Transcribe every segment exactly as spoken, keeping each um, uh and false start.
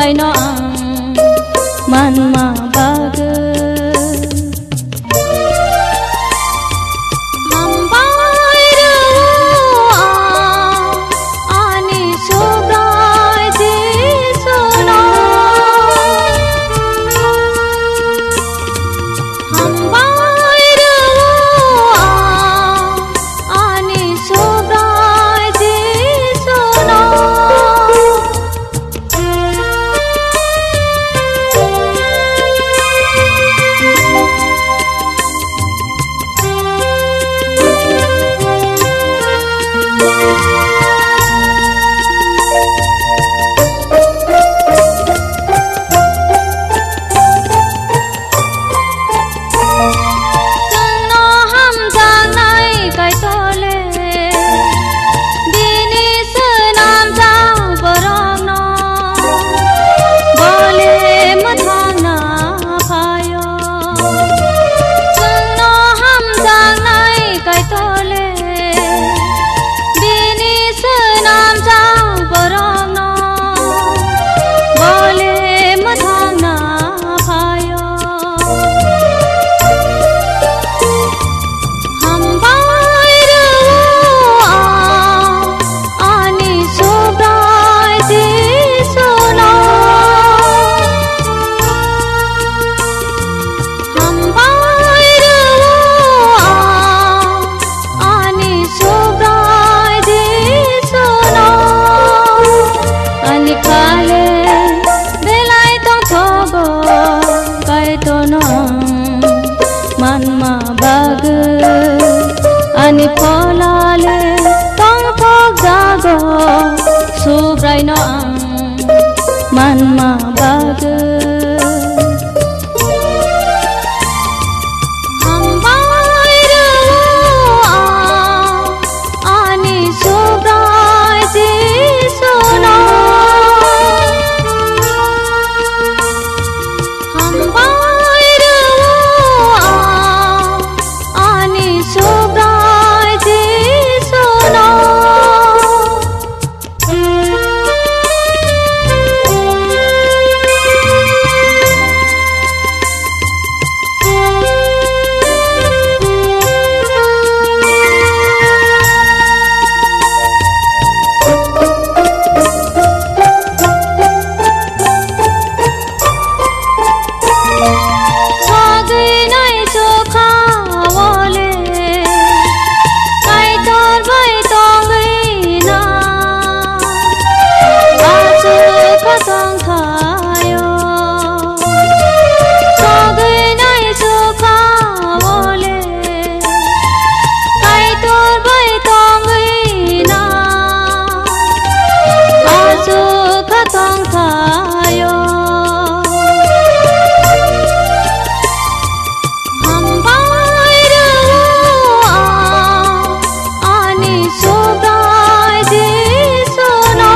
Subraino ang manma bagwi. Hambai rwo ang ani Subrai Jisuno. Hambai rwo ang ani Subrai Jisuno. Chwngno hamjaknai Kaitor le, bini swnamjak borokno bo le mwthangna phaio. Chwngno hamjaknai Kaitor le, bini swnamjak borokno bo le mwthangna phaio. Hambai rwo ang ani Subrai Jisuno. Hambai rwo ang ani Subrai Jisuno. Ani kha le belai tongthogo Kaitorno ang manma bagwi. Ani phola le tongthokjago Subraino ang manma bagwi. Hambai rwo ang ani Subrai Jisuno. Hambai rwo ang ani Subrai Jisuno. Sagwinai chukha o le Kaitor bai tongwi na, aswk kha tongthaio. Sagwinai chukha o le Kaitor bai tongwi na, aswk kha tongthaio. Hambai rwo ang ani Subrai Jisuno.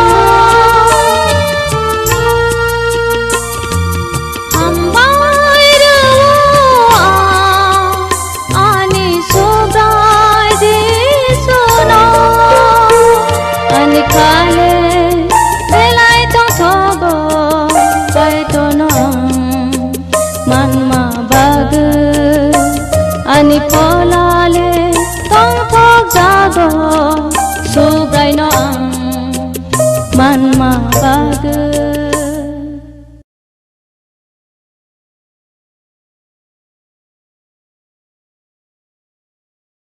Hambai rwo ang ani Subrai Jisuno. Ani kha le belai tongthogo Kaitorno ang manma bagwi. Ani phola le tongthokjago